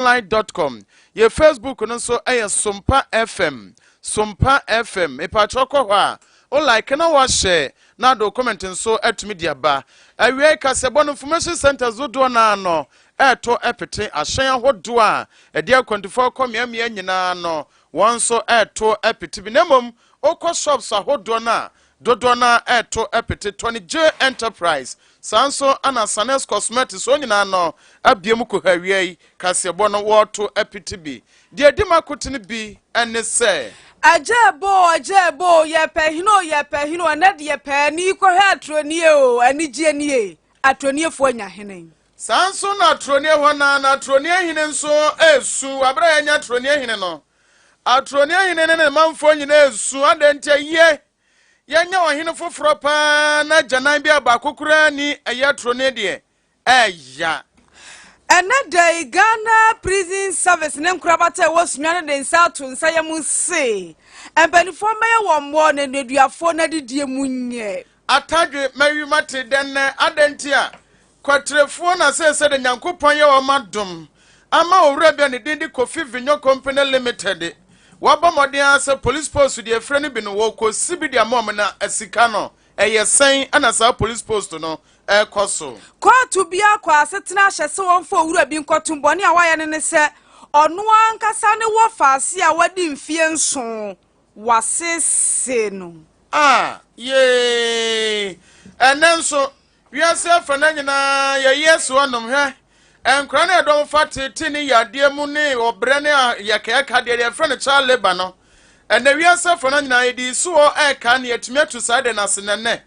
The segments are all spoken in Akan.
Online dot com. Yɛ Facebook no nso yɛ Sompa FM. Sompa FM. Mepakyɛw kɔ hɔ a, wo like na wahyɛ na ade wo comment nso atumi de aba. Awiei kasɛbɔ no information centers dodoɔ no ara no ɛreto pete ahyɛn ahodoɔ a ɛde akwantufoɔ kɔ mmeammea nyinaa no wɔn nso ɛreto pete bi na mmom wokɔ shops ahodoɔ no a Dodoɔ no ara reto pete Tony J Enterprise, saa nso na Sanes Cosmetics, wɔn nyinaa no abue mu koha awia yi kaseɛbɔ no wɔreto pete bi. Deɛ ɛdi mu akotene bi ne sɛ. Agya ɛbɔ o, agya ɛbɔ o, yɛpɛ hene o, yɛpɛ hene o, ɛnɛ deɛ pɛɛ ni kɔhwɛ aturoni o, anigyeɛ nie, aturoniefoɔ anya hene. Saa nso na aturonie hɔ no ara na aturonie hene nso resu, wɔ berɛ a yɛanya aturonie hene no, aturonie hene ne ne manfoɔ nyinaa resu, adɛn nti ayie Yɛnyɛ ɔhene foforɔ paa na agyanan baako koraa ni ɛyɛ torone deɛ ɛya. Ɛnɛ da yi Ghana Prison Service ne nkorabata a ɛwɔ Sunyani de nsa ato nsa yam se mpanimfoɔ mmɛyɛ wɔn mmoa na nneduafoɔ no adidie mu nyɛ. Atadwe mawi mate dɛn nɛ adɛn nti a Kwatirefoɔ na seesei de Nyankopɔn yɛ wɔn adom ama owura bi a ne din de Kofi Vinyo Company Limited. Wabɔ mmɔden ara sɛ police post deɛ efirɛ no bi no wɔrekɔsi bi de ama wɔn na sika no ɛyɛ sɛn na saa police post no ɛrekɔ so. Kɔɔto bi akɔ asetena ahyɛ sɛ wɔmfa owura bi nkɔtom bɔne a wayɛ no ne sɛ ɔno ankasa ne wɔfaase a wadi mfeɛ nson wasese no. Ah, yee! Ɛnnɛ nso, Wiase afanan nyinaa yɛyi asi hɔnom. Hwɛ, nkwadaa no a yɛde wɔn fa teetee ne yadeɛ mu ne ɔbrɛ ne yakayaka deɛ yɛfrɛ no child labour no, ɛnɛ wiase afanan nyinaa yɛde si hɔ ɛreka ne yɛatumi atu saa deɛ no ase na ɛnɛ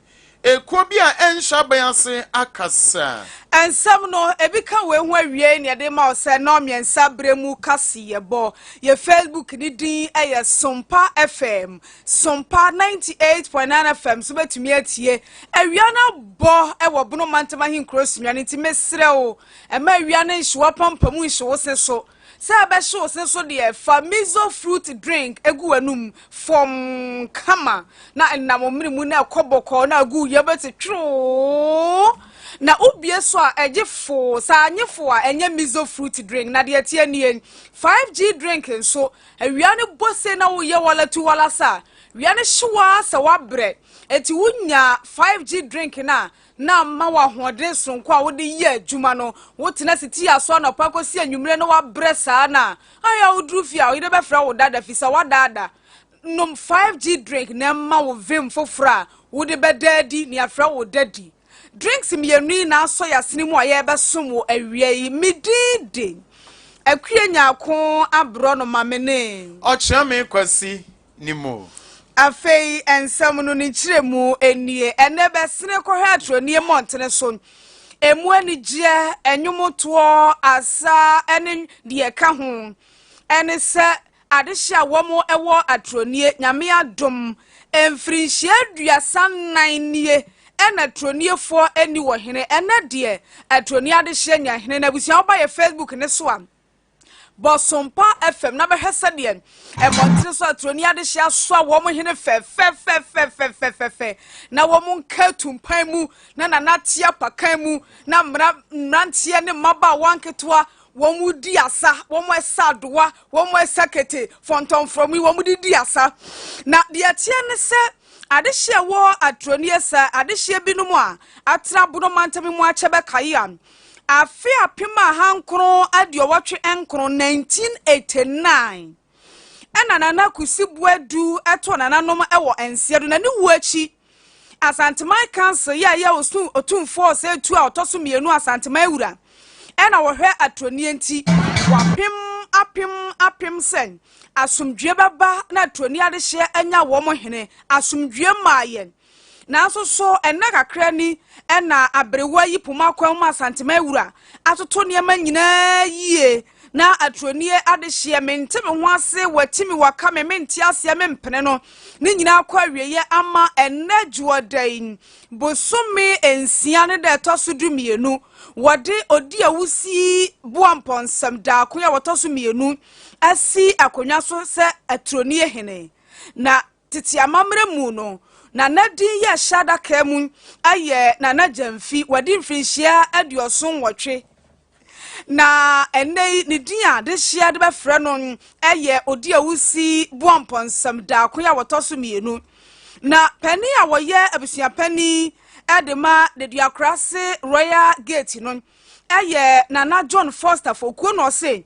ekuo bi a ɛnhyɛ aban ase akasa. Nsɛm no, ebi ka wei ho awiei na yɛde ma wo sɛ nnɔnmiɛnsa berɛ mu kaseɛbɔ. Yɛ Facebook no din yɛ Sompa FM. Sompa 98.9 FM so bɛtumi atie. Awia no abɔ wɔ Bono Mantam Ahenkuro Sunyani nti mesrɛ wo, ɛma awia no nhye w'apampam nhye wo se so. Sɛ ɛbɛhye wo se so deɛ, fa miso fruit drink gu w'anum fɔmm kama na ɛnam wo mene mu na ɛkɔ bɔkɔɔ na agu wo yam bɛte tweroo. Na wobie so a ɛgye foo, sɛ anye foo a ɛnyɛ miso fruit drink. Na deɛ ɛteɛ nie, 5G drink nso Awia no bɔ sei na woyɛ wala tu wala sa a, wia no hye wo ara sɛ woabrɛ. Enti wonya 5G drink no a, na ama wo ahoɔden soronko a wode yɛ adwuma no. Wotena ase ti aso anɔpa kɔsi anwummere na woabrɛ saa no a, ayɛ a woduru fie a, wo yere bɛfrɛ wo dada fi sɛ woadaada. Nom 5G drink na ɛmma wo vim foforɔ a wode bɛda adi na yɛafrɛ wo dadi. Drinks mmienu yi na asɔ yasene mu a yɛrebɛsom wo awia yi. Me din de Akua Nyarko Aborɔnoma me ne. Ɔkyeame Kwasi Nimo. Afei nsɛm no ne nkyerɛmu nie. Ɛnnɛ bɛsene kɔhwɛ atronie mmɔntene so. Emu anigyeɛ, nnwomtoɔ, asa ne deɛ ɛka ho ne sɛ Adehye a wɔn wɔ Atronie, Nyame adom, mfirinhyia 34 nie ɛna Atroniefoɔ nni wɔ hene, ɛnɛ deɛ Atronie adehyeɛ nya hene. Na abusua woba yɛ Facebook ne so a, bɔ Sompa FM na bɛhwɛ sɛdeɛ mmɔntene so Atronie adehyeɛ asoa wɔn hene fɛfɛfɛfɛfɛfɛfɛ na wɔn nka tumpan mu na nana te apakan mu na mmeranteɛ ne mmabaawa nketewa wɔn di asa, wɔn ɛsa adowa, wɔn ɛsa kete, fɔntɔnfrɔm yi wɔn de di asa. Na deɛ ɛteɛ ne sɛ adehyeɛ wɔ aturoni sɛ adehyeɛ binom a atena Bono mantam mu akyɛ bɛkae a afe 1989, 1989 ɛna Nana Kusi Boadu too nananom wɔ nseɛ do na ne wuo akyi Asanteman Council yi a ɛyɛ Osun Otumfoɔ Osei Tuo a ɔtɔ so mmienu Asanteman wura ɛna wɔhwɛ aturonie nti wapem apem apem sɛ asomdwie bɛba na aturonie adehyeɛ anya wɔn hene asomdwie maa yɛn Nanso so nna kakra ni na aberewa yi poma kwan mu Asantema wura atoto nneɛma nyinaa yie na aturonie adehyeɛ mente me ho ase wati me waka me mente aseɛ mempene no ne nyinaa kɔ awieɛ ama ɛnnɛ dwoɔda yi bosome nsia ne da ɛtɔ so 12 wɔde odi awusi boa mpɔnsɛm daako a wɔtɔ so mmienu asi akonnwa so sɛ aturonie hene na Tete amammerɛ mu no, Nana din yɛ hyɛ adaka mu yɛ Nana Gyamfi. Wadi mfirinhyia 78. Na ɛnnɛ yi ne din a dehyeɛ de bɛfrɛ no yɛ Odiawusi Boampɔnsam Daako a wɔtɔ so mmienu. Na panin a wɔyɛ abusuapanin de ma Deduakorase Royal Gate no yɛ Nana John Foster Fokuo na ɔse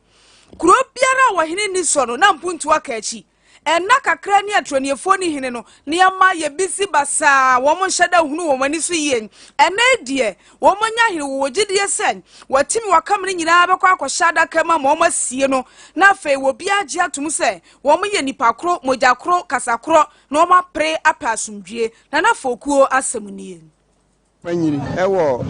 kuro biara a wɔhene nni soɔ no na mpuntuo aka akyi. Nna kakra ni a Trɔniefoɔ ne hene no nneɛma yɛ bisi basaa, wɔn nhyɛ da nhunu wɔn ani so yie. Ɛnnɛ yi deɛ, wɔn anya hene wɔ gyidie sɛ wɔatumi wɔakamene nyinaa bɛkɔ akɔhyɛ adaka mu ama wɔn asie no, na afei obiara agye atom sɛ wɔn yɛ nnipa koro, mogya koro, kasa korɔ, na wɔn apere apɛ asomdwie. Nana Fokuo asɛm nie. Manyini wɔ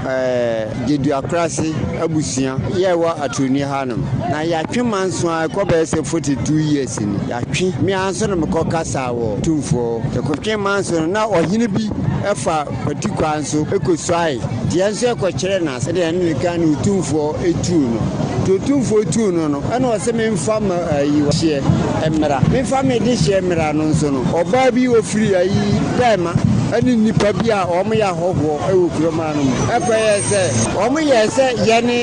Gyeduakurase abusua yɛ ɛwɔ Aturoni ha nom. Na yɛatwe manso a ɛkɔ bɛyɛ sɛ 42 years ni. Yɛatwe. Me ara nso na mekɔ kasaa wɔ Tumfoɔ hɔ. Yɛkɔtwe manso no na ɔhene bi fa kwati kwan so kɔsuae. Nti yɛn nso yɛkɔkyerɛɛ no ase. Ɛdeɛ ɛno ne kan no Otumfoɔ tuu no. Nti Otumfoɔ tuu no no ɛna ɔse memfa ma ayi hyeɛ mmra. Memfa me dehyeɛ mmra no nso no ɔbaa bi ɔfiri ayi Dɛɛma ne nnipa bi a wɔyɛ ahɔhoɔ wɔ kurom ha no mu. Ɛkɔyɛɛ sɛ wɔyɛɛ sɛ yɛne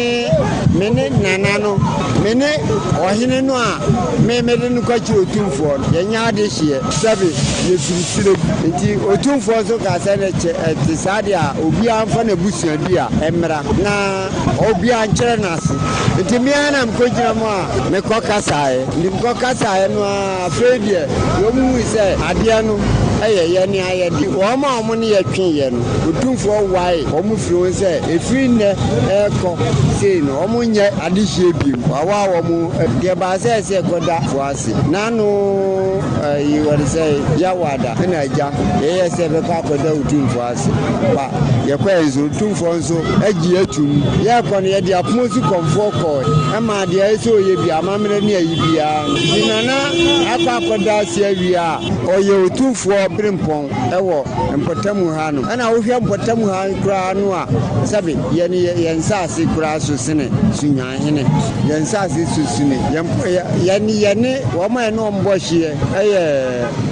me ne nana no, me ne ɔhene no a me mede no kɔkyerɛ otumfoɔ no, yɛnyɛ adehyeɛ, sɛbe yɛfiri serɛ mu. Enti otumfoɔ nso kaa sɛ, Ne kyɛ ɛte saa deɛ a, obiara mfa n'abusuadua mmra na obiara nkyerɛ no ase. Enti me ara na mekɔgyina mu a mekɔkasaeɛ. Enti mekɔkasaeɛ no ara, Afei deɛ, wɔhui sɛ adeɛ no yɛ yɛn ayɛdeɛ. Wɔn a wɔne yɛn tweeɛ no, Otumfoɔ waee wɔn firii ho sɛ, ɛfiri nnɛ rekɔ sei no, wɔnyɛ adehyeɛ bio. Wawaa wɔn. Deɛ ɛbaa sɛ ɛsɛ yɛkɔda foɔ ase n'ano yi, wɔde sɛ Yawada na agya, yɛyɛɛ sɛ yɛbɛkɔ akɔda Otumfoɔ ase. Ba, yɛkɔeɛ nso, Otumfoɔ nso gye atum. Yɛrekɔ no, yɛde apono so kɔmfoɔ kɔɔe, ɛmaa deɛ ɛsɛ sɛ ɔyɛ biara, amammerɛ ne ayi biara no. Nti Nana akɔ akɔda ase awie a, ɔyɛ Otumfoɔ berempɔn wɔ mpɔtamu ha no. Ɛna wohwɛ mpɔtamu ha koraa no a, sɛbe yɛn yɛn nsaase koraa so sene Sunyani. Yɛn nsaase so sene yɛn yɛn yɛne wɔn a yɛne wɔn bɔ hyeɛ yɛ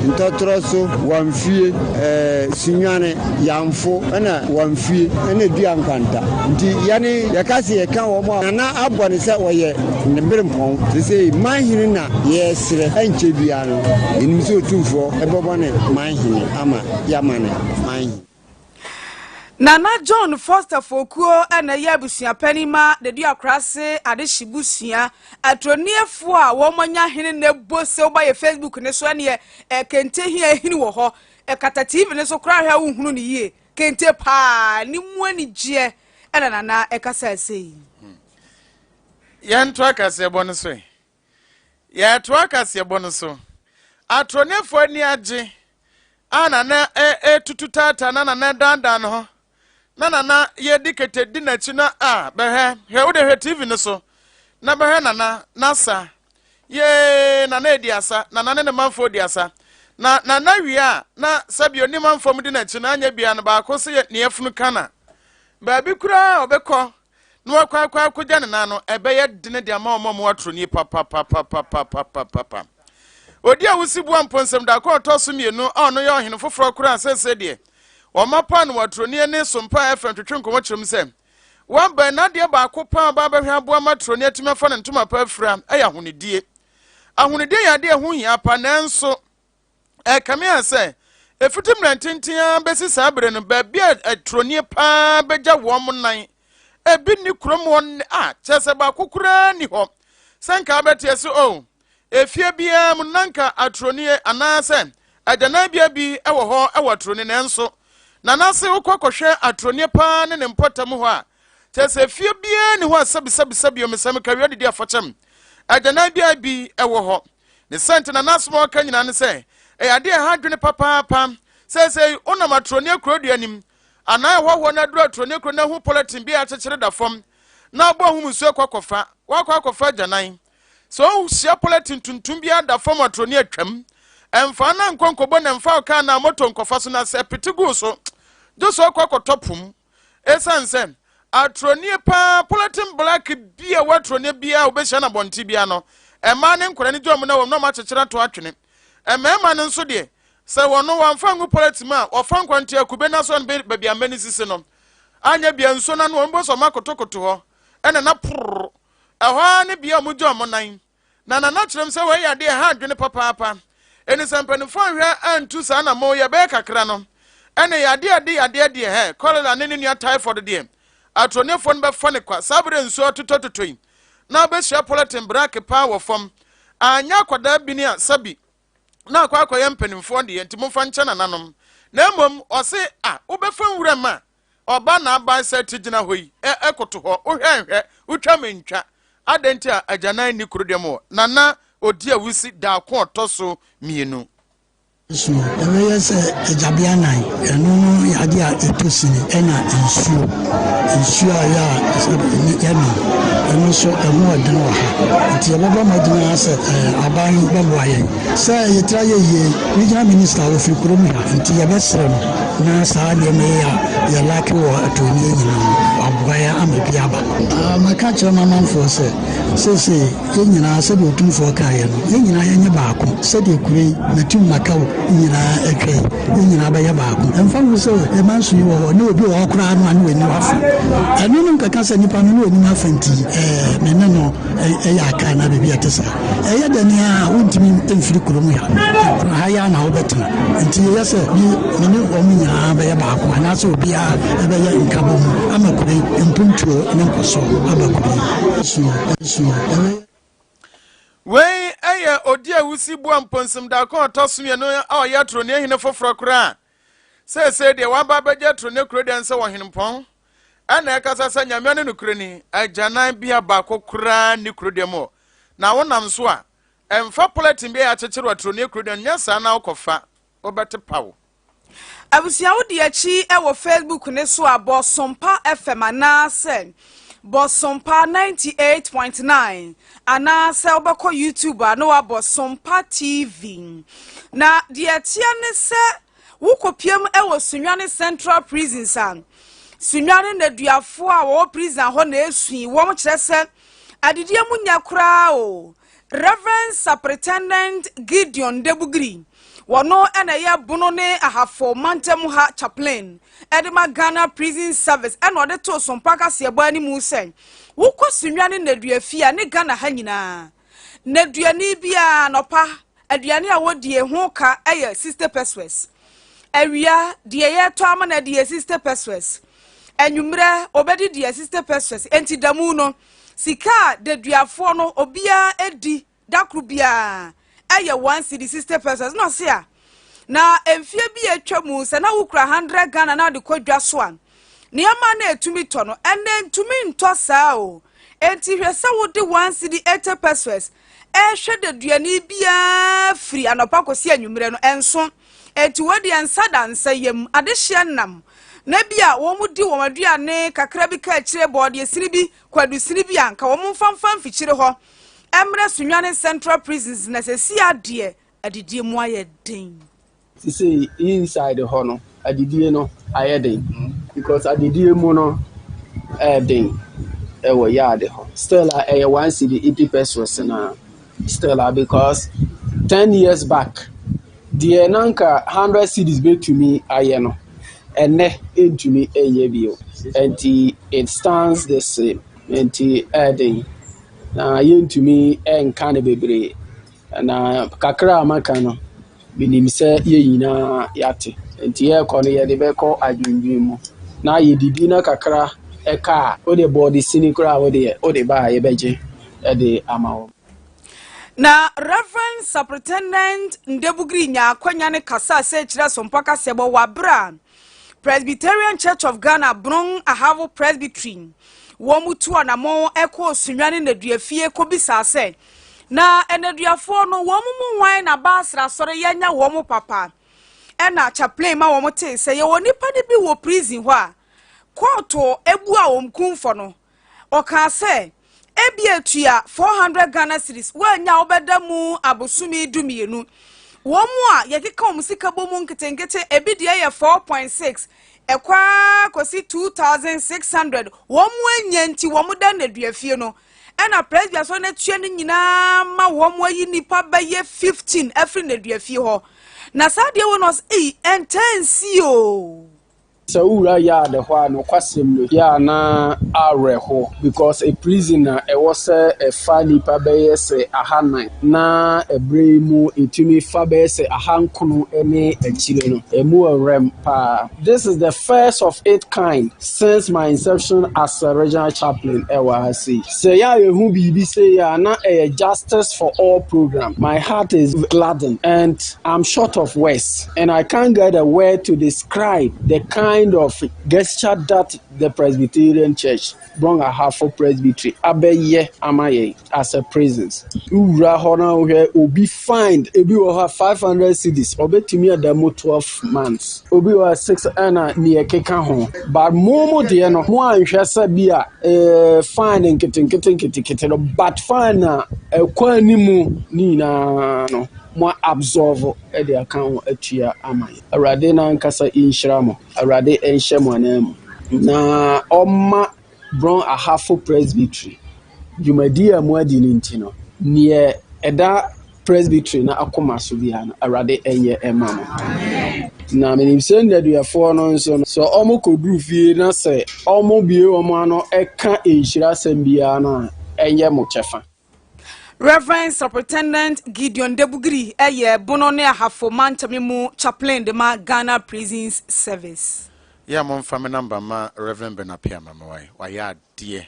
Ntɔtorɔ so, Wamfie, ɛɛ Sunyani. Yamfo na Wamfie na dua nkwanta. Nti yɛne yɛka se yɛka wɔn a Nana abɔ no sɛ ɔyɛ ne berempɔn. Sesei manhene na yɛresrɛ, ɛnkyɛ biara no yɛnim sɛ Otumfoɔ bɛbɔ ne manhene ama yɛama no manhene. Nana John Foster Fokuo na ɛyɛ abusuapanin ma Deduakorase Adehye Busua. Aturoniɛfoɔ a wɔn anya hene na ɛbɔ se woba yɛ Facebook ne so ɛneɛ kente hia hini wɔ hɔ. Ɛkata TV no so koraa hwɛ a wonhunu no yie. Kente paa, ne mu anigyeɛ ɛna Nana ɛkasa sei. Hmm. Yɛnto akaseɛbɔ no so ɛ. Yɛto akaseɛbɔ no so. Atorɔnefoɔ ani agye a Nana ɛtutu taataa na Nana ɛdandan ne ho na Nana yɛdi kete di n'akyi na a bɛhwɛ hwɛ wode hwɛ TV no so na bɛhwɛ Nana n'asa Yee, Nana edi asa, Nana ne ne manfoɔ di asa. Na Nana wie a, na sɛbi ɔni manfoɔ mu di n'akyi no anyɛ bia no baako se yɛ ne yafunu ka na. Baabi koraa a ɔbɛkɔ na wakɔ akɔ akɔgya ne nan no, ɛbɛyɛ dene de ama wɔn a wɔwɔ atoroni papapapapapapapa. Odi a wosi boa mponsɛm daako a ɔtɔ so mmienu a ɔno yɛ ɔhene foforɔ koraa seesei deɛ wɔapa no wɔ atoroni ne sompa a ɛfɛ ntwetwe nkɔmmɔ kyerɛ mu sɛ Wabɛn n'adeɛ baako paa a ɔba abɛhwɛ aboa ma Troni atumi afa ne ntoma pa afira yɛ ahonidie. Ahonidie yɛ adeɛ a ɛho hia pa nanso ɛkame ayɛ sɛ ɛfiti mmerɛ ntenten ara bɛsi saa berɛ no baabi a Tronie paa bɛgya wɔn nan ebi nni kurom hɔ a kyerɛ sɛ baako koraa nni hɔ sɛ nka abɛteɛ sɛ o oh, Efie biara mu no, na anka aturonie anaasɛ agyananbea bi wɔ hɔ wɔ aturonie, nanso na n'ase wokɔ kɔhwɛ aturonie paa ne ne mpɔtam hɔ a, kyerɛ sɛ efie biara nni hɔ a sɛbisɛbisɛbi omesɛmekawia didi afɔkyɛm agyananbea bi wɔ hɔ. Ne sɛ nti na n'asɛm a ɔka nyinaa ne sɛ ɛyɛ adeɛ a ɛha adwene papaapa. Seesei wonam aturonie kurodua anim anaa ɛhɔhoɔ no aduru aturonie kuro no ahu pɔlɛten bi a akyekyere da fam na abɔ ahum nsuo akɔ akɔfa, wakɔ akɔfa agyanan. Sɛ ohyia pɔlɛtin tuntum bi ada fam a toroni atwam. Ɛmfa no nkɔ nkɔbɔ na ɛmfa ɔkaa anaa moto nkɔfa so na sɛ ɛpete gu so gye sɛ ɔkɔ akɔtɔ po mu. Esiane sɛ atronie paa pɔlɛtin black bi a ɛwɔ atronie biara a wobehyia no abɔnten biara no, mmaa ne nkwadaa no gye wɔn na wɔn na wɔakyekyere ato atwene. Mmarima no nso deɛ, sɛ wɔn no wɔamfa angu pɔlɛtin mu a, wɔfa nkwantia kube no aso ne baabi a mmɛ no sisi no. Anyɛ bia nsuo no ano wɔn bɔ sɛ wɔakotokoto hɔ ɛna na pororo. Ɛhɔ ara ne bea a wɔgya wɔn nan. Na Nana kyerɛ m sɛ wei yɛ adeɛ a ɛha adwene papaapa. Enti sɛ mpanimfoɔ anhwɛ antu saa anammɔn yi a ɛbɛyɛ kakra no, ɛnna yadeɛ a ɛde yadeɛ deɛ, hɛ, cholera ne ne nua typhoid deɛ, atorɔnefoɔ no bɛfa no kwa. Saa berɛ a nsuo atotɔtotɔ yi, na wobɛhyia polythene brake paa wɔ fam. Anyɛ akwadaa bini a sɛbi na akɔ akɔyɛ mpanimfoɔ deɛ, nti momfa nkyɛ nananom. Na mmom ɔse, ah, wobɛfa nwuram a ɔba na aban sɛ te gyina hɔ yi, ɛ, ɛkoto hɔ, wohwɛ nhwɛ, wotwa me ntwa. Adɛn nti a agyanan nni kuro deɛ mu hɔ? Nana ɔdi awusi daako ɔtɔ so mmienu. So ɛbɛyɛ sɛ agyabea nan? Ɛno no yɛ adeɛ a ɛtɔ sini. Ɛna nsuo, nsuo a ɛyɛ a yɛnom, ɛno nso ɛho ɔden wɔ ha. Nti yɛbɛbɔ mmɔden ara sɛ aban bɛboa yɛn. Sɛ yɛtira yɛ yie, regional minister ɔfiri kurom ha, nti yɛbɛsrɛ no na saa nneɛma yi a yɛ lacke wɔ Atuonie nyinaa no, waboa yɛn ama bi aba. Mɛka akyerɛ m'amanfoɔ sɛ, seesei Yɛn nyinaa, sɛdeɛ Otumfoɔ kaeɛ no, yɛn nyinaa yɛnyɛ baako, sɛdeɛ kuro yi, Matum Makau, nyinaa atwa yi, yɛn nyinaa bɛyɛ baako. Ɛmfa ho sɛ manso yi wɔ hɔ, ne obi wɔ hɔ koraa no a ne w'anim afa. Ɛno no nkɛka sɛ nipa no ne w'anim afa nti, ɛɛ, me ne no yɛ aka anaa biribi a ɛte saa. Ɛyɛ dɛn ara a, wontumi mfiri kurom ha. Ha yi ara na wobɛtena. Nti yɛyɛ sɛ me, me ne wɔn nyinaa bɛyɛ baako, anaasɛ obiara bɛyɛ nkabom ama kuro yi mpuntuo ne nkɔsoɔ aba kuro yi so. Wei yɛ Odi a Wusi Bua Mponsim Daako a ɔtɔ so mmienu a ɔyɛ Atoroni hene foforɔ koraa a seesei deɛ waba abɛgye Atoroni kuro deɛ nsɛ Ɔhenempɔn ɛna ɛkasa sɛ Nyame ne nokorɛni agyanan bea baako koraa nni kuro deɛ mu hɔ na wonam so a ɛmfa polythene bi a yɛakyekyere wɔ Atoroni kuro deɛ nyɛ saa na wokɔfa wobɛte paw. Abusua wodi akyi wɔ Facebook ne so a bɔ Sompa FM anaasɛ bɔ Sompa 98.9 anaasɛ wobɛkɔ YouTube a na wabɔ Sompa TV. Na deɛ ɛteɛ ne sɛ wokɔpiam wɔ Sunyani Central Prisons a Sunyani nneduafoɔ a wɔwɔ prison hɔ na ɛsui wɔn kyerɛ sɛ adidie mu nyɛ koraa o. Rev. Superintendent Gideon Debugiri, wɔno na ɛyɛ Bono ne Ahafo mantam ha chaplain de ma Ghana Prison Service ɛna ɔde too Sompa kaseɛbɔ anim sɛ wokɔ Sunyani ne Nnadua fie a ne Ghana ha nyinaa nnaduani biara anɔpa aduane a wɔdie ho ka yɛ 60 pesewas awia deɛ yɛtɔ ama no adi yɛ 60 pesewas anwummerɛ ɔbɛdi deɛ 60 pesewas enti da mu no Sika a deduafoɔ no obiara di da koro biara ɛyɛ one cedi 60 pesos na ɔse a na mfie bi a atwa mu sɛ na wokura 100 Ghana na ade kɔ dwa so a nneɛma na ɛtumi tɔ no ɛnɛ ntumi ntɔ saa o enti hwɛ sɛ wode one cedi 80 pesos ɛhwɛ deduani biara firi anɔpa kɔsi anwummerɛ no ɛnso enti wei deɛ nsa da nsa yam adehyeɛ nam na bi a wɔn di wɔn aduane kakra bi ka akyire bɔɔdeɛ sini bi kwadu sini bi a nka wɔn mfa mfa mfikyire hɔ mmerɛ Sunyani Central Prisons na sɛsi adeɛ adidie mu ayɛ den. Sisei inside hɔ no adidie no ayɛ den because adidie mu no ɛyɛ den ɛwɔ yard hɔ. Still a ɛyɛ one cedi eighty pesos na still a because 10 years back deɛ na nka 100 cedis bɛtumi ayɛ no, ɛnɛ ɛntumi ɛnyɛ bio, nti it stands the same, nti ɛyɛ den na yɛntumi ɛnka no bebree na kakra a maka no menim sɛ yɛn nyinaa yɛate, nti yɛrekɔ no yɛde bɛkɔ adwendwen mu na yɛdidi na kakra ɛka a wode bɔɔde sini koraa a wode ba a yɛbɛgye ɛde ama wo. Na Reverend Superintendent Ndebugiri nya akwanya ne kasa sɛ kyerɛ Sompa kaseɛbɔ wɔ abere a Presbyterian Church of Ghana Brong Ahafo Presbytery wɔn mu tu anammɔn ɛkɔɔ Sunyani nnaduafie kɔbisaa sɛ na nnaduafoɔ no wɔn mu hwan na baasra asɔre yɛanya wɔn mu papa. Ɛna chaplain ma wɔn tee sɛ yɛwɔ nipa no bi wɔ prison hɔ a kɔɔto ebu a wɔn kumfɔ no ɔkaa sɛ ebi etua 400 Ghana cedis wɔanya wobɛda mu abosome 12. Wɔn mu a yɛkeka wɔn sika bɔ mu nketenkete ebi deɛ yɛ 4.6 ɛkɔ ara kɔsi 2600 wɔn mu anya nti wɔn da nnaduafie no ɛna Presby asɔre no atua no nyinaa ma wɔn ayi nipa bɛyɛ 15 afiri nnaduafie hɔ. Na saa deɛ wɔ no ɔsɛ eyi ɛntɛnsi o. Sɛ wowura yard hɔ a, nokwasɛm no, yɛ a na awerɛho because a prison a ɛwɔ sɛ ɛfa nnipa bɛyɛ sɛ 400 na ɛberɛ yi mu ɛtumi fa bɛyɛ sɛ 900 ne akyire no, ɛmu ɔwerɛm paa. This is the first of its kind since my inception as a regional chaplain ɛwɔ ha sei. Sɛ yɛ a yɛhu biribi sei a, na ɛyɛ justice for all program. My heart is gladdened and I'm short of words and I can't get a word to describe the kind of gesture that the Presbyterian Church, Brong Ahafo Presbytery, abɛyɛ ama yɛn as a prisons. Wowura hɔ na wohwɛ obi find ebi wɔ hɔ a 500 cedis ɔbɛtumi ada mu 12 months, obi wɔ hɔ a 6 ɛna neɛ ɛkeka ho, but mo mo deɛ no mo anhwɛ sɛ bi a fine nketenkete nketenkete no, but fine a ɛkɔ animu ne nyinaa no mo absorb de aka ho atua ama yɛn. Awurade n'ankasa nhyira mo. Awurade nhyɛ mo ananmu na ɔmma Brong Ahafo Presbytery dwumadi a mo adi no nti no, neɛ ɛda Presbytery no akoma so biara no, Awurade nyɛ mma mo. Na menim sɛ nnaduafoɔ no nso no, sɛ wɔn kɔduru fie na sɛ wɔn bue wɔn ano ka nhyira asɛm biara no a, ɛnyɛ mo kyɛfa. Reverend Superintendent Gideon Debugiri yɛ Bono ne Ahafo mantam mu chaplain de ma Ghana Prisons Service. Yɛ a momfa me number ma Rev Ben Appiah ma me wae wayɛ adeɛ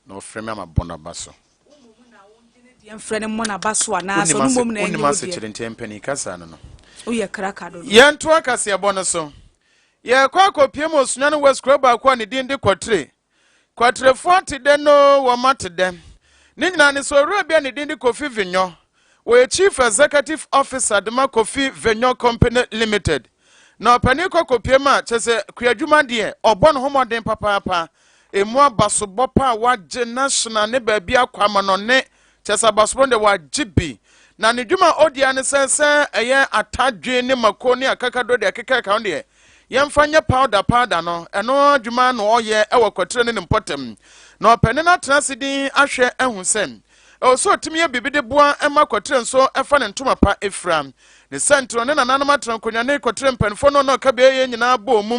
na ɔfrɛ me ama bɔ naba so. Wo mmom na wongye ne deɛ mfrɛ no mmɔ n'aba so anaa sɛ ɔno mmom na ɛnyɛ Wonim wo asekyerɛ deɛ. nti ɛmpɛ ne kasa no no. Woyɛ kraka dodo. Yɛntoa kaseɛbɔ no so. Yɛrekɔ akɔpiem Osunyane West kuro baako a ne din de Kɔtire. Kwaterefo ate dɛ no wɔn ate dɛ. Ne nyinaa ne sɛ owura bi a ne din de Kofi Venyo, wɔyɛ Chief Executive Officer de ma Kofi Venyo Company Limited. Na ɔpanin kɔ kɔpiem a, kyerɛ sɛ kuadwuma deɛ, ɔbɔ ne ho mmɔden papaapa. Emu abasobɔ pa a wagye national ne baabi akɔ amanɔne Kyerɛ sɛ abasobɔ no deɛ wagye bi. Na ne dwuma a ɔdi ara ne sɛ sɛ ɛyɛ atadwe ne mako ne akakaduro deɛ ɛkeka ɛka ho deɛ, yɛmfa nyɛ powder powder no, ɛno adwuma na ɔyɛ wɔ Kwatire ne ne mpɔtam. Na ɔpɛ ne no atena ase din ahwɛ ahu sɛ ɛwɔ sɛ ɔtumi yɛ biribi de boa ma Kwatire nso fa ne ntoma pa fira. Ne sɛ nti no, ne nananom atena nkonnwa ne Kwatire mpanimfoɔ ne wɔn a ɔka beaeɛ nyinaa bɔɔ mu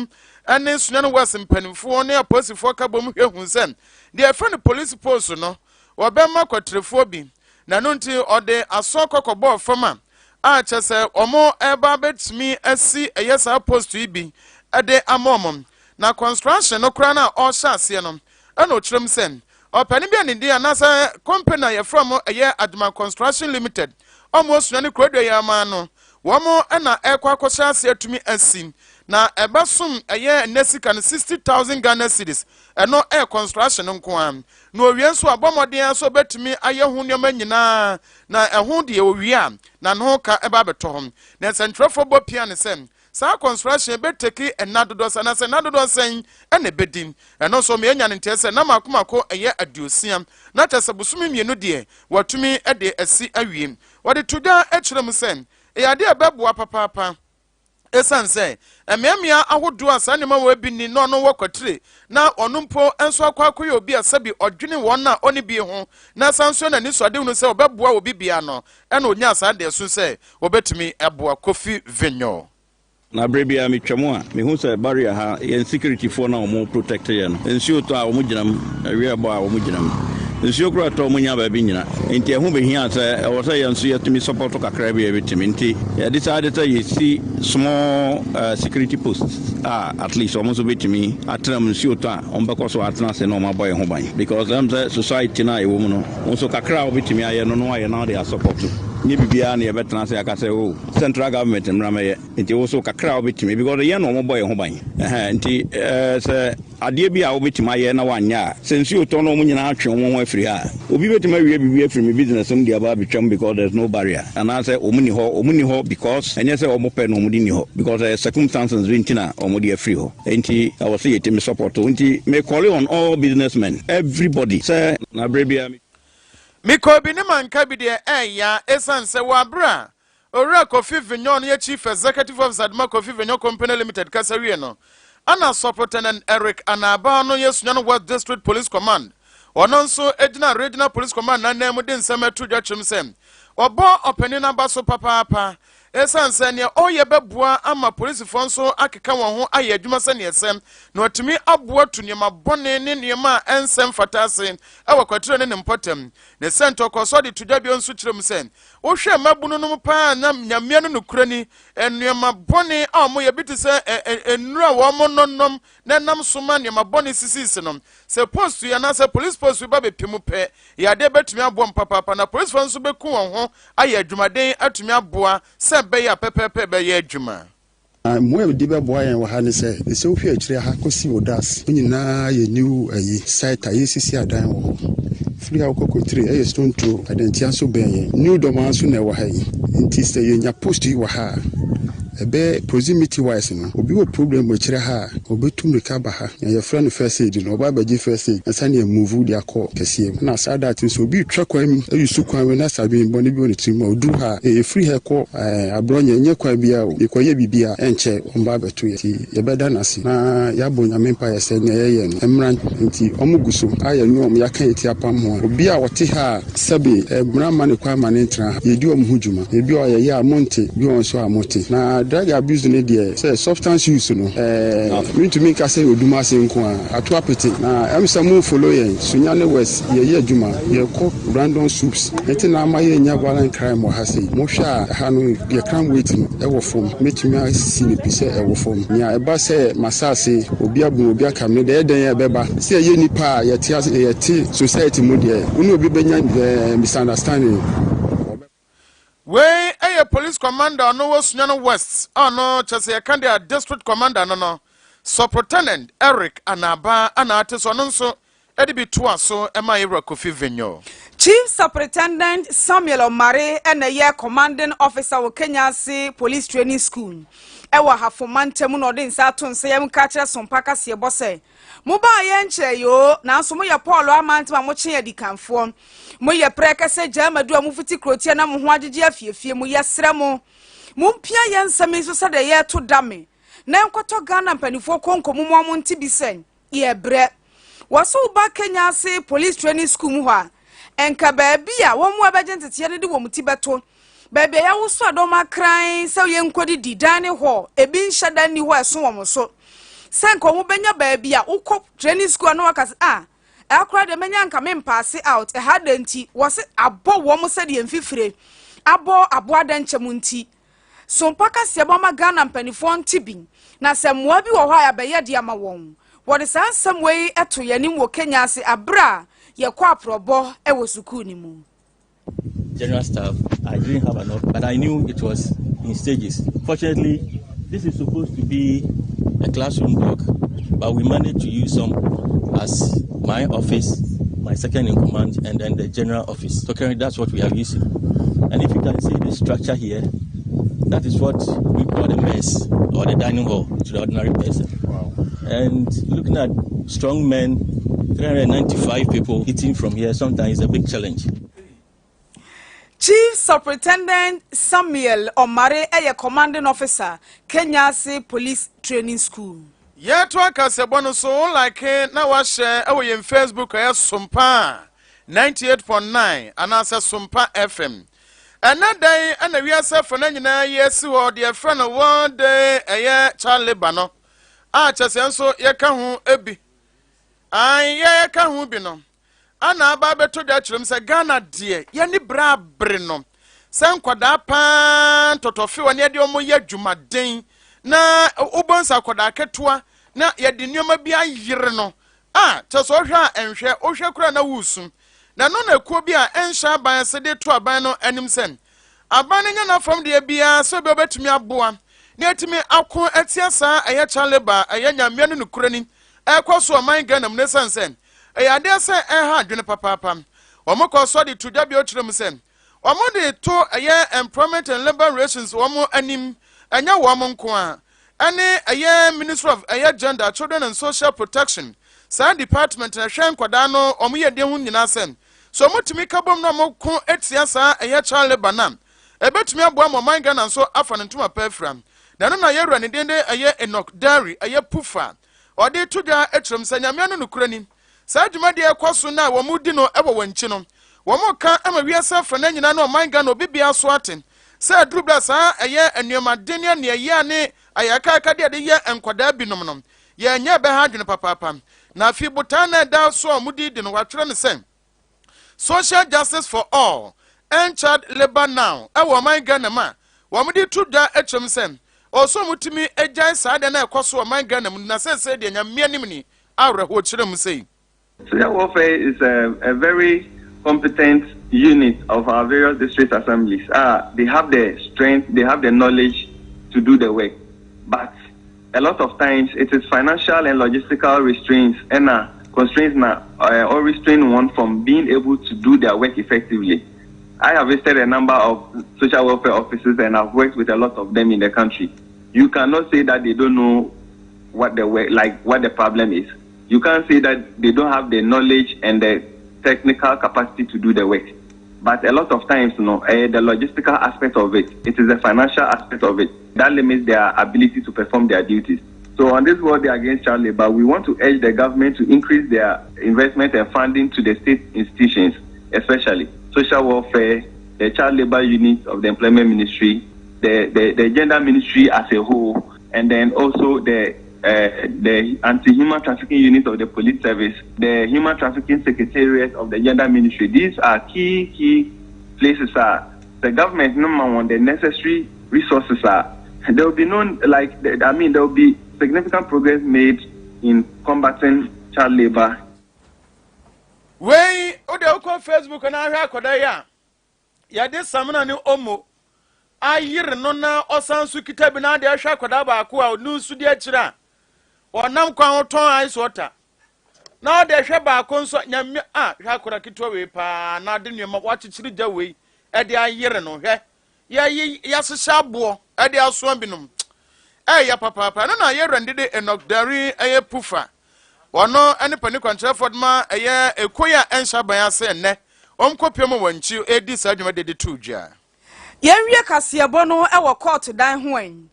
ne Sunyani West mpanimfoɔ ne apolisifoɔ ka bom hwɛ hu sɛ deɛ yɛfrɛ no police post no, wɔbɛma kwatirefoɔ bi, na ɛno nti ɔde asɔ kɔ kɔbɔɔ fam a a kyerɛ sɛ wɔn ɛreba abɛtumi asi ɛyɛ saa post yi bi de ama wɔn. Na construction no koraa no a ɔrehyɛ aseɛ no, ɛna ɔkyerɛ mu sɛ ɔpanin bi a ne din anaasɛ company a yɛfrɛ wɔn ɛyɛ Adwuma Construction Limited, wɔn osua ne kurodua yi ama no, wɔn na ɛrekɔ akɔhyɛ aseɛ atumi asi, na ɛbɛsom ɛyɛ nnɛ sika no 60,000 Ghana cedis, ɛno ɛyɛ construction no nko ara. Na owie nso a, bɔ mmɔden ara sɛ obetumi ayɛ ho nneɛma nyinaa, na ɛho deɛ owie a, na ne ho ka ba abɛtɔ hɔ. Na nsɛntwerɛfoɔ bɔ pia no sɛ, saa construction yi bɛteki nna dodoɔ sɛn, anaasɛ nna dodoɔ sɛn na ɛbɛdi? Ɛno nso, meanya no nteɛ sɛ nna mmaako mmaako ɛyɛ 60, na kyerɛ sɛ bosome mmienu deɛ, wɔatumi de asi awie. Wɔde to dwa kyerɛ mu sɛ, ɛyɛ adeɛ a ɛbɛboa papaapa. Esiane sɛ mmeammea ahodoɔ a saa nneɛma wɔ bi nni na ɔno wɔ kwatire na ɔno mpo nso akɔ akɔyɛ obi a sɛbi ɔdwene wɔn a ɔne bi ho na san nso n'ani so adehunu sɛ ɔbɛboa obi biara no ɛna ɔnyaa saa adeɛso sɛ ɔbɛtumi aboa Kofi Venyo. Na berɛ biara me twa mu a, me hu sɛ barrier ha, yɛn security foɔ no a wɔn protect yɛn no, nsuo tɔ a wɔn gyina mu, awia bɔ a wɔn gyina mu. Nsuo koraa tɔ a wɔn nnya baabi nnyina. Nti ɛho bɛhiaa sɛ ɛwɔ sɛ yɛn nso yɛtumi support kakra bi a yɛbɛtumi. Nti yɛ decide sɛ yɛsi small security posts a at least wɔn nso bɛtumi atena mu, nsuo tɔ a wɔn bɛkɔ so atena ase na wɔn abɔ yɛn ho ban. Because ɛm sɛ society no a yɛwɔ mu no, wo nso kakra a wobɛtumi ayɛ no na woayɛ na wode asupporto. Nyɛ biribiara na yɛbɛtena ase aka sɛ oh central government mmra mmɛyɛ. Nti wo nso kakra a wobɛtumi, because yɛn na wɔbɔ yɛn ho ban. Ɛhɛn, nti eh, sɛ adeɛ bi a wobɛtumi ayɛ na woanyɛ a, sɛ nsuo tɔ na wɔn nyinaa atwe wɔn ho afiri ha a, obi bɛtumi awia biribi afiri me business mu de aba abɛtwam because there's no barrier. Anaasɛ wɔn nni hɔ, wɔn nni hɔ because ɛnyɛ sɛ wɔn pɛ na wɔn de nni hɔ, because ɛyɛ circumstances bi nti na wɔn de afiri hɔ. Nti ɛwɔ sɛ yɛtumi support. Nti me calling on all businessmen, everybody sɛ. Na berɛ biara me. Mekɔɔ bi ne manka bi deɛ ɛɛya ɛsiane sɛ wɔ aberɛ a Owura Kofi Vignon yɛ Chief Executive Officer de ma Kofi Vignon Company Limited kasa wie no, ɛna Superintendent Eric Anaabah no yɛ Sunyani West District Police Command. Ɔno nso gyina Regional Police Command n'ananmu de nsɛm ɛto dwa kyerɛm sɛ wɔbɔ ɔpanin no aba so papaapa. Esiane sɛ nea ɔreyɛ bɛboa ama polisifoɔ nso akeka wɔn ho ayɛ adwuma sɛnea ɛsɛ, na wɔatumi aboa atu nneɛma bɔne ne nneɛma a ɛnsɛ mfata ase wɔ Kwatire ne ne mpɔtam. Ne sɛnti ɔkɔɔ so de to dwa bio nso kyerɛ mu sɛ, wohwɛ mmabunu nom paa a na Nyame no nokorɛ ni, nneɛma bɔne a wɔyɛ bi te sɛ nnuro a wɔnom na ɛnam so ma nneɛma bɔne sisisisi no, sɛ post yi anaasɛ police post yi ba bɛpɛ mu pɛ, yɛ adeɛ bɛtumi aboa mu papaapa na polisifoɔ nso bɛku wɔn ho ayɛ adwumaden atumi aboa sɛ ɛbɛyɛ a pɛpɛɛpɛ bɛyɛ adwuma. Na mmoa a mede bɛboa yɛn wɔ ha ne sɛ, sɛ wohwɛ akyire ha kɔsi Odas, hɔ nyinaa yɛ new ayi, site a yɛresisi adan wɔ hɔ. Firi ha wokɔ Kotire, ɛyɛ stone throw, Adantia nso bɛn yɛn. New Dormaa nso na ɛwɔ ha yi. Nti sɛ yɛnya post yi wɔ ha a, ɛbɛyɛ proximity wise no, obi wɔ problem wɔ akyire ha a, ɔbɛtu mmirika aba ha. Nea yɛfrɛ no first aid no, ɔba abɛgye first aid ansa na yɛamove de akɔ kɛseɛ mu. Ɛna saa dat no, sɛ obi retwa kwan mu ayi kwan mu na sɛ adwene bɔne bi wɔ ne tirim a, ɔduru ha a, ɛfiri ha kɔ Aborɔnyɛ, ɛnyɛ kwan biara o, yɛkɔyɛ biribi a, ɛnkyɛ ɔmba abɛto yɛn. Nti yɛbɛda no ase na yɛabɔ Nyame mpaeɛ sɛ nea yɛyɛ no mmra. Nti ɔmo gu so ayɛ ne ɔmo yɛaka yɛn ti apam ho a, obi a ɔte ha a sɛbe mmara mma no kwan ma no ntena ha, yɛdi ɔmo ho dwuma. Ebi wɔ hɔ a yɛyɛ a monte, bi wɔ hɔ nso a mote. Na drug abuse no deɛ, sɛ substance use no, ɛɛ mentumi nka sɛ Odumase nko ara, ato apete. Na ɛm sɛ mo follow yɛn, Sunyani West, yɛyɛ adwuma, yɛkɔ random swoops, nti na ama yɛnnya violent crime wɔ ha sei. Mohwɛ a, ɛha no yɛ crime rate no ɛwɔ fam, mɛtumi asi no pi sɛ ɛwɔ fam. Nea ɛba sɛ m'asase, obi abu obi aka me no deɛ, ɛyɛ dɛn a ɛbɛba. Sɛ yɛyɛ nnipa a yɛte ase, yɛte society mu deɛ, wo ne obi bɛnya misunderstanding. Wei yɛ Police Commander a ɔno wɔ Sunyani West a ɔno kyɛ sɛ yɛka deɛ a District Commander no no, Superintendent Eric Anaba ana ate so, ɔno nso de bi toa so ma Yɛwura Kofi Venyo. Chief Superintendent Samuel Omare na ɛyɛ Commanding Officer wɔ Kenyasi Police Training School ɛwɔ Ahafo mantam na ɔde nsa ato nsa yam ka kyerɛ Sompa kaseɛbɔ sɛ, Mobaa yɛn nkyɛe yoo, nanso moyɛ Paul amantam a mokye adikanfoɔ. Moyɛ prɛkɛsɛ gyaa madu a mofiti kurotia na mo ho agyegye afiefie mu. Yɛsrɛ mo, mompia yɛn nsɛm yi so sɛdeɛ yɛreto dame na ɛnkɔtɔ Ghana mpanimfoɔ konko mu ma wɔn nte bi sɛ yɛrebrɛ. Wɔse woba Kenya ase Police Training School mu hɔ a, nka baabi a wɔn a bɛgye nteteɛ no de wɔn ti bɛto, baabi a yɛawoso adɔm akran sɛ yɛnkɔdidi, dining hall, ebi nhyɛ da nni hɔ a ɛso wɔn so. Sɛ nka wɔn bɛnya baabi a wokɔ training school a na waka sɛ, ah, ɛha koraa deɛ mɛnya nka mempaase out, ɛha dɛ nti, wɔse abɔ wɔn sɛdeɛ mfifire abɔ aboa dɛnkyɛm nti. Sompa kaseɛbɔ ama Ghana mpaninfoɔ nte bi, na sɛ mmoa bi wɔ hɔ a yɛabɛyɛ de ama wɔn. Wɔde saa nsɛm wei to yɛn anim wɔ Kenya ase aberɛ a yɛkɔ aprɔbɔ wɔ sukuu no mu. General staff, I didn't have an office, but I knew it was in stages. Fortunately, this is supposed to be a classroom block, but we managed to use some as my office, my second in command, and then the general office. So currently, that's what we are using. And if you can see the structure here, that is what we call the mess or the dining hall to the ordinary person. Wow. And looking at strong men, 395 people eating from here, sometimes is a big challenge. Chief Superintendent Samuel Omare yɛ Commanding Officer, Kenyasi Police Training School. Yɛtoa kaseɛbɔ no so, wo like na wahyɛ wɔ yɛn Facebook ɛyɛ Sompa 98.9 anaasɛ Sompa FM. Ɛnɛ da yi ɛna wiase afa no nyinaa yi asi hɔ deɛ ɛfrɛ no World Day ɛyɛ Child Labour no a kyɛ sɛ nso yɛka ho bi. Ae, yɛka ho bi no ana aba abɛtɔ dwa kyerɛ mu sɛ Ghana deɛ yɛne berɛ abere no sɛ nkwadaa paa ntɔtɔfewa ne yɛde wɔn yɛ adwumaden na wobɔ nsa akwadaa ketewa na yɛde nneɛma bi ayere no a kyɛ sɛ ɔhwɛ a ɛnhwɛ wohwɛ koraa na woresu. Na ɛno na ekuo bi a ɛnhyɛ aban ase de to aban no anim sɛ aban no nyɛ n'afam deɛ biara sɛ obi a ɔbɛtumi aboa na yɛatumi ako atia saa ɛyɛ child labour a ɛyɛ nyamea no nokorɛ ni ɛrekɔ so ɔman Ghana mu no ɛsiane sɛ ɛyɛ adeɛ sɛ ɛreha adwene papaapa. Wɔn kɔɔ so de to dwa bio kyerɛ mu sɛ wɔn de to ɛyɛ Employment and Labour Relations wɔn anim, ɛnyɛ wɔn nko ara, ɛne ɛyɛ Ministry of ɛyɛ Gender, Children and Social Protection, saa department na ɛhwɛ nkwadaa no wɔn yiedie ho nyinaa sɛ sɛ wɔn tumi ka bom na wɔn ko tia saa ɛyɛ child labour no a, ɛbɛtumi aboa ma ɔman Ghana nso afa ne ntoma pa afira. Na ɛno na yɛwura ne din de ɛyɛ Enoch Dary ɛyɛ Pufa ɔde to dwa kyerɛ mu sɛ Nyame ano nokorɛ ni, saa dwumadie a ɛkɔ so no a wɔn di no wɔ wɔn akyi no, wɔn ka ma wiase afanan nyinaa ne ɔman Ghana obi biara so ate. sɛ aduru berɛ a saa ɛyɛ nneɛmaden ne aniɛyaa ne ayɛakaakadeɛ a yɛde yɛ nkwadaa binom no, yɛnyɛ ɛbɛha adwene papaapa. Na afei botae no a ɛda so a wɔde redi no, wɔatwerɛ no sɛ, Social Justice for All, End Child Labour Now wɔ ɔman Ghana mu a wɔde to dwa kyerɛ mu sɛ ɔwɔ sɛ wɔtumi gyae saa adeɛ no a ɛkɔ so wɔ ɔman Ghana mu no na seesei deɛ Nyame anim ni awerɛhoɔ kyerɛ mu sei. Social welfare is a, a very competent unit of our various district assemblies. They have the strength, they have the knowledge to do the work. But a lot of times it is financial and logistical restraints and constraints now or restrain one from being able to do their work effectively. I have visited a number of social welfare offices and I've worked with a lot of them in the country. You cannot say that they don't know what the work, like what the problem is. You can't say that they don't have the knowledge and the technical capacity to do the work. But a lot of times, the logistical aspect of it, it is the financial aspect of it that limits their ability to perform their duties. So on this World Day Against Child Labor, we want to urge the government to increase their investment and funding to the state institutions, especially social welfare, the child labor unit of the employment ministry, the gender ministry as a whole, and then also the anti-human trafficking unit of the police service, the human trafficking secretariat of the gender ministry. These are key places. The government, number one, the necessary resources are. There will be no, like, I mean, there will be significant progress made in combating child labor. Wei o de wokɔ Facebook na ahwɛ akɔda yi a yɛde samina ne Omo ayere no na ɔsan so kita bi na ade ahwɛ akɔda baako a ɔno nso di akyire a ɔnam kwan ho tɔn ice water na ɔde hwɛ baako nso nyame a hwɛ akɔda ketewa wei paa na ade nneɛma wakyekyere gya wei ɛde ayere no hwɛ yɛyi yɛahyehyɛ aboɔ ɛde asoa binom ɛyɛ papaapa. Ɛno na yɛwura Ndede Enoch Dari ɛyɛ Pufa wɔno ɛne pani kwankyerɛfoɔ de ma ɛyɛ ekuo yi a ɛnhyɛ aban ase ɛnnɛ wɔn kɔpie mu wɔn nkyi edi saa dwuma de to dwa. Yɛnwie kaseɛbɔ no wɔ court dan ho ɛ.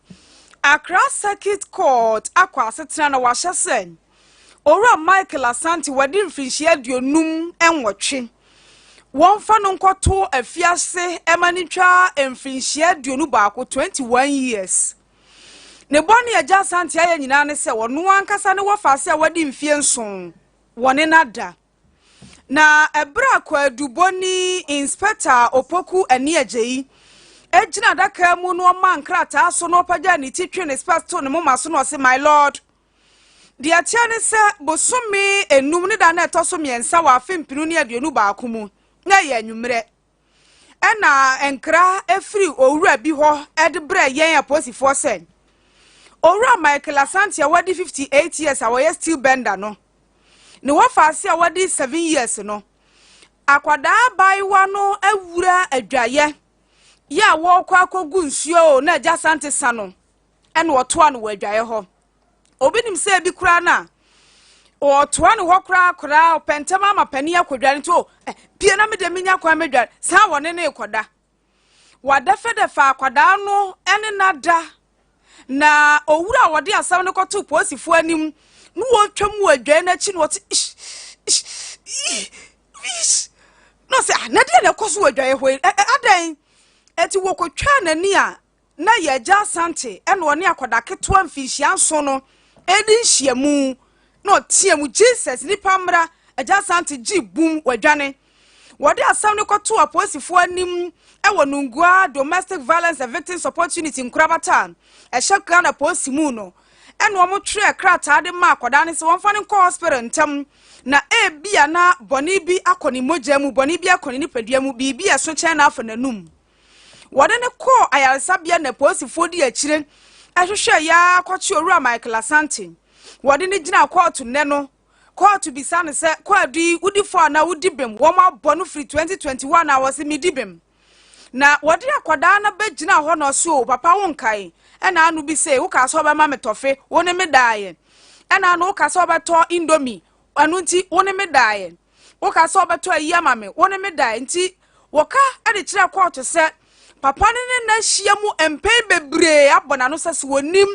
Accra Circuit Court akɔ asetena na wahyɛ sɛ Owura Michael Asante wɔde mfirinhyia 58 wɔmfa no nkɔto afiase ɛma no twa mfirinhyia 21, 21 years. Ne bɔne Agya Asante ayɛ nyinaa ne sɛ ɔno ankasa ne wɔfa ase a wɔde mfie 7 wɔne nada. Na ɛberɛ a kwaadubɔni Inspector Opoku ani agye yi egyina adaka mu na ɔma nkrataa so na ɔpagya ne ti twe ne specs to ne moma so na ɔse, "My lord, deɛ ɛteɛ ne sɛ bosome 5 ne da na ɛtɔ so 3 wɔ afe 2021 mu na ɛyɛ anwummerɛ ɛna nkra efiri owura bi hɔ ɛde brɛ yɛn apolisifoɔ sɛ Owura Michael Asante a wɔde 58 years a wɔyɛ steel bender no ne wɔfa ase a wɔde 7 years no akwadaa abaayewa no awura adwaeɛ yɛ a wɔrekɔ akɔgu nsuo o na Agya Asante sa no ɛna ɔtoa no wɔ adwaeɛ hɔ. Obi nim sɛ ebi koraa na ɔtoa ne hɔ koraa koraa ɔpɛ ntɛm ama panin akɔdware nti o ɛ pie na mi de mi nya kwan mi dware saa wɔne ne kɔda wadɛfɛdɛfɛ akwadaa no ɛne nada. Na owura a wɔde asɛm no kɔto polisifoɔ anim na wɔretwa mu wɔ adwae n'akyi na wɔte ish ish ish na ɔsɛ, "Ah, na deɛ na ɛkɔ so wɔ adwae hɔ yi ɛ ɛ adan?" Eti wɔkɔtwa n'ani a na yɛ Agya Asante ɛna ɔne akwadaa ketewa mfinhyia 7 no ɛdi nhyiamu na ɔteɛ mu, "Jesus, nipa mmra!" Agya Asante gye bum wadwane. Wɔde asɛm no kɔto apolisifoɔ anim ɛwɔ Nungua Domestic Violence and Victim Support Unit nkorabata a ɛhyɛ Ghana polisi mu no ɛna wɔn twerɛ krataa de ma akwadaa no sɛ wɔmfa no nkɔ hospital ntɛm na ebia na bɔne bi akɔ ne mogya mu, bɔne bi akɔ ne nipadua mu, biribi a ɛso kyɛn n'afa n'anum. Wɔde ne kɔɔ ayaresabea na polisifoɔ di akyire ɛhwehwɛ yaa akɔkye Owura Michael Asante. Wɔde ne gyina kɔɔto nnɛ no kɔɔto bisa no sɛ, "Kɔɔdo yi wodi fɔ anaa wodi bem?" Wɔn abɔ no firi 2021 a wɔsi midi bem. Na wɔde akwadaa no bɛgyina hɔ na ɔso, "O papa, wo nkae ɛna ano bi sɛ woka sɛ ɔbɛma me tɔfe, wo ne me daeɛ, ɛna ano woka sɛ ɔbɛtɔ Indomie, ɛno nti wo ne me daeɛ, woka sɛ ɔbɛtɔ ayi ama me, wo ne me daeɛ." Nti wɔka de kyerɛ kɔɔto sɛ papa no ne n'ahyia mu mpɛn bebree abɔ n'ano sɛ sɛ wɔnim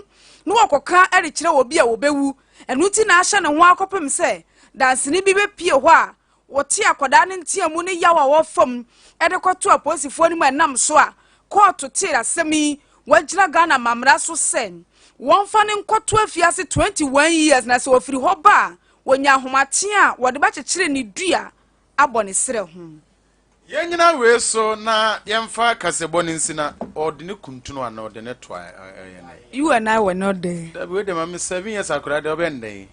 na wɔkɔka de kyerɛ obi a wɔbɛwu. Ɛno nti na ahyɛ ne ho akɔpem sɛ danseni bi bɛpie hɔ a wɔte akwadaa no ntea mu ne yaw a wɔfam de kɔto apolisifoɔ no mu ɛnam so a Kɔɔto tee asɛm yi, wɔagyina Ghana amammara so sɛ wɔmfa no nkɔto afiase 21 years na sɛ ɔfiri hɔ ba a, wɔnya ahomateɛ a wɔde bɛkyekyere ne dua abɔ ne serɛ ho. Yɛnnyina wei so na yɛmfa kasɛbɔ no nsi na ɔde ne kuntunu anaa ɔde ne toa ɛyɛ ne. You and I were not there. Dabi wei de ma me 7 years akwadaa deɛ ɔbɛn dɛn.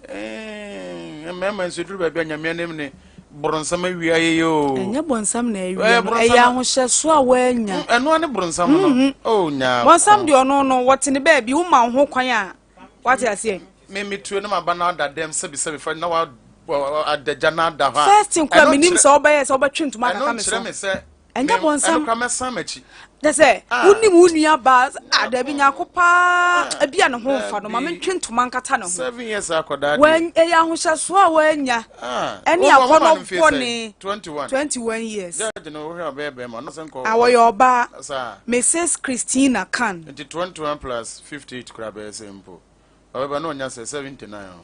Mmarima nso duru baabi a Nyame anim ne boronsam awia yɛyɛ o. Ɛnyɛ bɔnsam na awia no, ɛyɛ ahohyɛso a wɔanya. Ɛno ane boronsam no. Oh nyaa. Bɔnsam deɛ ɔno no wɔte ne baabi woma wo ho kwan a wate aseɛ. Me metuo ne maba na ada dɛm sɛbisɛbi fa na wa adagya na ada hɔ a. First thing kora menim sɛ wobɛyɛ sɛ wobɛtwe ntoma akata me so. Ɛno nkyerɛ me sɛ ɛnyɛ bɔnsam. Ɛno kora mɛsan m'akyi. Kyɛ sɛ wonim wo nua baa adabi nyako paa ebi a ne ho mfa no ma mentwe ntoma nkata ne ho. 7 years akɔdaa deɛ. Ɛyɛ ahohyɛsoɔ a wɔanya ɛne akɔnɔ bɔne. 21. 21 years. Judge no wohwɛ ɔbɛyɛ bɛrima ɔno sɛ nkɔ. Awɔyɛ ɔbaa. Mrs Christina Khan. Nti 21 plus 58 kora bɛyɛ sɛ mpo. Ɔbɛba na ɔnya sɛ 79 o.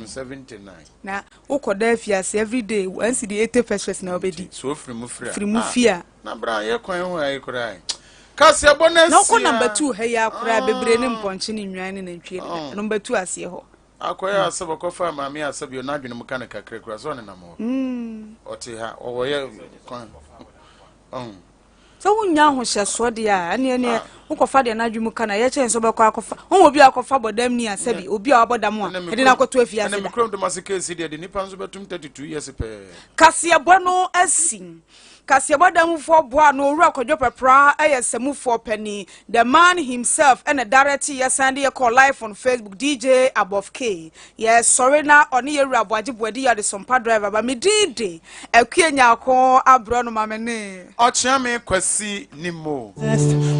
79. Na wokɔ da afiase, everyday 1 cedi 80 pesewas na wobɛdi. So ofiri mu firi a. Firi mu fie a. Na bra yɛ kwan ho ayi koraa. Kaseɛbɔ no asia. Na wokɔ number 2 ha yi akora bebree ne mpɔnkye ne nnwan ne nantwie deda. Number 2 aseɛ hɔ. Akɔyɛ asɛ bɔkɔfa maame asɛ bio n'adwene mu ka ne kakra kura sɛ ɔnenam hɔ. Ɔte ha ɔwɔ yɛ kwan. Sɛ wonya ahohyɛsoɔ deɛ a, ɛneɛ wokɔfa deɛ n'adwene mu ka na yɛkyɛn sɛ wobɛkɔ akɔfa wohu obi a akɔfa bɔdam ni a, sɛbi obi a wabɔ dam a ɛde no akɔto afiase da. Ɛnna mekurom de mase keesi deɛ de nipa nso bɛtum 32 years pɛɛ. Kaseɛbɔ no asi. Kaseɛbɔ danmufoɔ boa no Owura Kwadwo Pɛpra yɛ sɛmufoɔ panin. The man himself ɛna direct yɛ san de yɛ kɔɔ live on Facebook, DJ Above K. Yɛsɔre na ɔne yɛwura Aboagye Boadi yɛ adesompa driver ba. Me din de Akue Nyako abrɛ no ma me ne. Ɔkyeame Kwasi Nimo.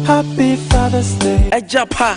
Happy Father's Day. Ɛgya pa.